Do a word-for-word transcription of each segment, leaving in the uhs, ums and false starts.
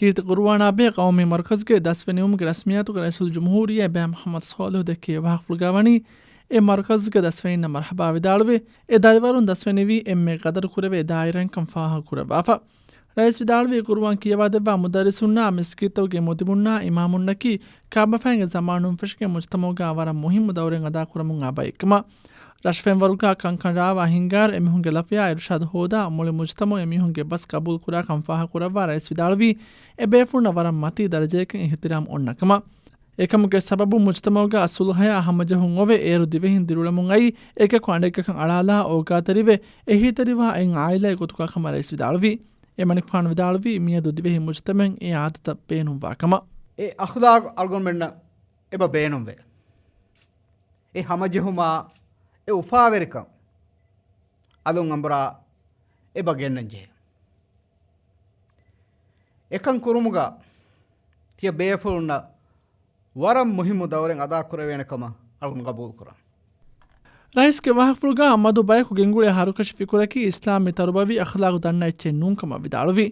ކީރިތި ޤުރުއާނާ ބެހޭ ޤައުމީ މަރުކަޒުގެ ދަސްވެނިވުމުގެ ރަސްމިއްޔާތުގަ ރައީސުލްޖުމްހޫރިއްޔާ އެބައިމީހުން މުޙައްމަދު ޞާލިޙު ދެއްކި އެވާހަކަފުޅުގަ ވަނީ، އެ މަރުކަޒުގެ ދަސްވެނީންނަށް މަރްޙަބާ ވިދާޅުވެ، އެ ދަރިވަރުން ދަސްވެނިވީ އެންމެ ޤަދަރު ކުރެވޭ ދާއިރާއެއްކަން ފާހަގަ ކުރައްވާފަ. ރައީސް ވިދާޅުވީ، ޤުރުއާން ކިޔަވާދެއްވާ މުދައްރިސުންނާ މިސްކިތްތަކުގެ މުދިމުންނާ އިމާމުންނަކީ ކާބަފައިންގެ ޒަމާނުން ފެށިގެން މުޖްތަމަޢުގަ ވަރަށް މުހިއްމު ދައުރެއް އަދާކުރަމުން އާ ބައެއްކަމަށް. ރަށުފެންވަރުގަ ކަންކަން ރާވާ ހިންގާރު އެމީހުންގެ ލަފަޔާ އިރުޝާދު ހޯދާ، މުޅި މުޖްތަމަޢު އެމީހުންގެ ބަސް ޤަބޫލުކުރާކަން ފާހަގަކުރައްވާ ރައީސް ވިދާޅުވީ، އެބޭފުޅުންނަށް ވަރަށް މަތީ ދަރަޖައަކަށް އިޙްތިރާމް އޮންނަކަމަށް. އެކަމުގެ ސަބަބުން މުޖްތަމަޢުގަ ޞުލްޙަޔާ ހަމަޖެހުން އޮވެ، އޭރު ދިވެހިން ދިރިއުޅެމުން އައީ، އެކަކު އަނެއްކަކަށް އަޅާލާ އޯގާތެރިވެ، އެހީތެރިވާ އެއް ޢާއިލާއެއް ގޮތުގަ ކަމަށް ރައީސް ވިދާޅުވީ. އެމަނިކުފާނު ވިދާޅުވީ، މިއަދު ދިވެހި މުޖްތަމަޢަށް އެ އާދަތައް ބޭނުންވާ ކަމަށް. އެ އަޚްލާޤު އަޅުގަނޑުމެންނަށް އެބަ ބޭނުންވޭ. އެ ހަމަޖެހުމާ، އެ އުފާވެރިކަން އަލުން އަނބުރާ އެބަ ގެންނަން ޖެހޭ. އެކަން ކުރުމުގަ ތިޔަ ބޭފުޅުންނަށް ވަރަށް މުހިއްމު ދައުރެއް އަދާކުރެވޭނެ ކަމަށް އަޅުގަނޑު ގަބޫލުކުރަން. ރައީސްގެ ވާހަކަފުޅުގަ މަދު ބަޔަކު ގެންގުޅޭ ހަރުކަށި ފިކުރަކީ އިސްލާމީ ތަރުބަވީ އަޚްލާޤު ދަންނަ އެއްޗެއް ނޫން ކަމަށް ވިދާޅުވި.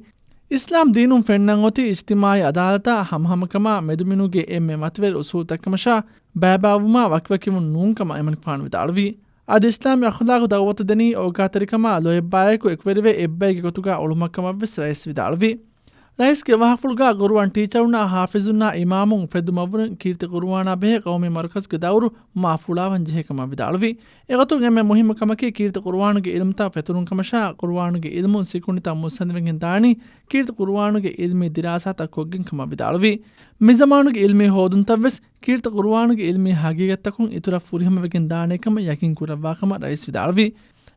އިސްލާމް ދީނުން ފެންނަން އޮތީ އިޖްތިމާޢީ އަދާލަތާ ހަމަހަމަކަމާ މެދުމިނުގެ އެންމެ މަތިވެރި އުސޫލުތަކަކަމަށާ ބައިބައިވުމާ ވަކިވަކިވުން ނޫން ކަމަށް އެމަނިކުފާނު ވިދާޅުވި. އަދި އިސްލާމީ އަޚްލާޤު ދަޢުވަތު ދެނީ އޯގާތެރިކަމާ ލޯތްބާޔަކު އެކުވެރިވެ އެއްބައެއްގެ ގޮތުގަ އުޅުމަށް ކަމަށްވެސް ރައީސް ވިދާޅުވި. ރައީސްގެ ވާހަކަފުޅުގަ ޤުރުއާން ޓީޗަރުންނާ ޙާފިޒުންނާ އިމާމުން އުފެއްދުމަށްވުރެން ކީރިތި ޤުރުއާނާ ބެހޭ ޤައުމީ މަރުކަޒުގެ ދައުރު މާ ފުޅާވަން ޖެހޭ ކަމަށް ވިދާޅުވި. އެގޮތުން އެންމެ މުހިއްމު ކަމަކީ ކީރިތި ޤުރުއާނުގެ ޢިލްމުތައް ފެތުރުން ކަމަށާ، ޤުރުއާނުގެ ޢިލްމުން ސިކުނޑިތައް މުއްސަނދިވެގެން ދާނީ ކީރިތި ޤުރުއާނުގެ ޢިލްމީ ދިރާސާތައް ކޮށްގެން ކަމަށް ވިދާޅުވި. މިޒަމާނުގެ ޢިލްމީ ހޯދުންތައްވެސް ކީރިތި ޤުރުއާނުގެ ޢިލްމީ ޙަޤީޤަތްތަކުން އިތުރަށް ފުރިހަމަވެގެން ދާނެ ކަމަށް ޔަޤީން ކުރައްވާ ކަމަށް ރައީސް ވިދާޅުވި.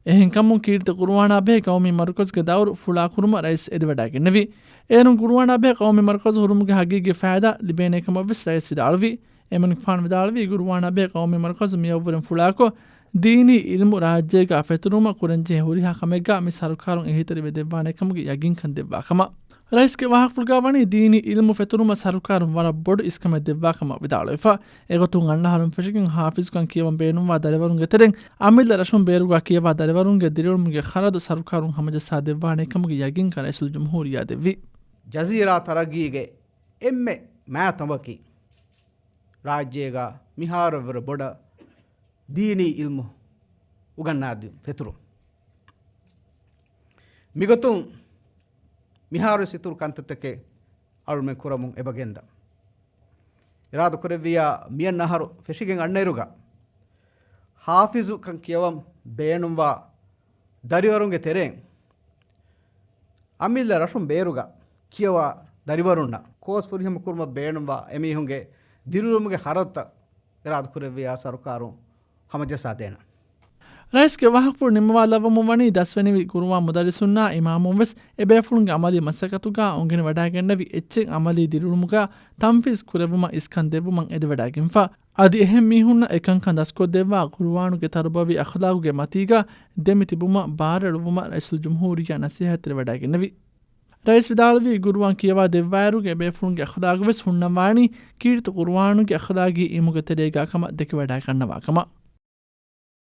އެހެންކަމުން ކީރިތި ޤުރުއާނާ ބެހޭ ޤައުމީ މަރުކަޒުގެ ދައުރު ފުޅާކުރުމަށް ރައީސް އެދިވަޑައިގެންނެވި. އޭރުން ޤުރުއާނާ ބެހޭ ޤައުމީ މަރުކަޒު ހުރުމުގެ ހަގީގީ ފައިދާ ލިބޭނޭ ކަމަށްވެސް ރައީސް ވިދާޅުވި. އެމަނިކުފާނު ވިދާޅުވީ، ޤުރުއާނާ ބެހޭ ޤައުމީ މަރުކަޒު މިއަށްވުރެން ފުޅާކޮށް، ދީނީ ޢިލްމު ރާއްޖޭގަ ފެތުރުމަށް ކުރަންޖެހޭ ހުރިހާ ކަމެއްގަ މި ސަރުކާރުން އެހީތެރިވެ ދެއްވާނެ ކަމުގެ ޔަގީންކަން ދެއްވާ ކަމަށް. ރައީސްގެ ވާހަކަފުޅުގަ ވަނީ ދީނީ ޢިލްމު ފެތުރުމަށް ސަރުކާރުން ވަރަށް ބޮޑު އިސްކަމެއް ދެއްވާ ކަމަށް ވިދާޅުވެފަ. އެގޮތުން އަންނަ އަހަރުން ފެށިގެން ޙާފިޒުކަން ކިޔަވަން ބޭނުންވާ ދަރިވަރުންގެ ތެރެއިން އަމިއްލަ ރަށުން ބޭރުގަ ކިޔަވާ ދަރިވަރުންގެ ދިރިއުޅުމުގެ ޚަރަދު ސަރުކާރުން ހަމަޖައްސާ ދެއްވާނެ ކަމުގެ ޔަގީންކަން ރައީސުލްޖުމްހޫރިއްޔާ ދެއްވި. ޖަޒީރާ ތަރައްގީގެ އެންމެ މާތަނަކީ ރާއްޖޭގަ މިހާރުވެރި ބޮޑަށް ދީނީ ޢިލްމު އުގަންނާދިން ފެތުރުން. މިގޮތުން މިހާރުވެސް އިތުރު ކަންތައްތަކެއް އަޅުމެން ކުރަމުން އެބަގެންދަން. އިރާދަކުރެއްވިއްޔާ މިއަންނަ އަހަރު ފެށިގެން އަންނައިރުގަ ޙާފިޒުކަން ކިޔަވަން ބޭނުންވާ ދަރިވަރުންގެ ތެރެއިން އަމިއްލަ ރަށުން ބޭރުގަ ކިޔަވާ ދަރިވަރުންނަށް ކޯސް ފުރިހަމަ ކުރުމަށް ބޭނުންވާ އެމީހުންގެ ދިރިއުޅުމުގެ ޚަރަދުތައް އިރާދަކުރެއްވިއްޔާ ސަރުކާރުން ހަމަޖައްސާދޭނަން. ރައީސްގެ ވާހަކަފުޅު ނިންމަވާލައްވަމުން ވަނީ ދަސްވެނިވި ޤުރުއާން މުދައްރިސުންނާ އިމާމުން ވެސް އެބޭފުޅުންގެ ޢަމަލީ މަސައްކަތުގަ އުނގެނިވަޑައިގެންނެވި އެއްޗެއް ޢަމަލީ ދިރިއުޅުމުގަ ތަންފީޒް ކުރެއްވުމަށް އިސްކަން ދެއްވުމަށް އެދިވަޑައިގެންފަ. އަދި އެހެން މީހުންނަށް އެކަންކަން ދަސްކޮށްދެއްވާ ޤުރުއާނުގެ ތަރުބަވީ އަޚްލާޤުގެ މަތީގަ ދެމިތިބުމަށް ބާރުއެޅުއްވުމަށް ރައީސުލްޖުމްހޫރިއްޔާ ނަސޭހަތްތެރިވަޑައިގެންނެވި. ރައީސް ވިދާޅުވީ، ޤުރުއާން ކިޔަވާ ދެއްވާއިރުގެ ބޭފުޅުންގެ އަޚްލާގު ވެސް ހުންނަންވާނީ ކީރިތި ޤުރުއާނުގެ އަޚްލާގީ އިލްމުގެ ތެރޭގާ ކަމަށް ދެކިވަޑައިގަންނަވާ ކަމަށް.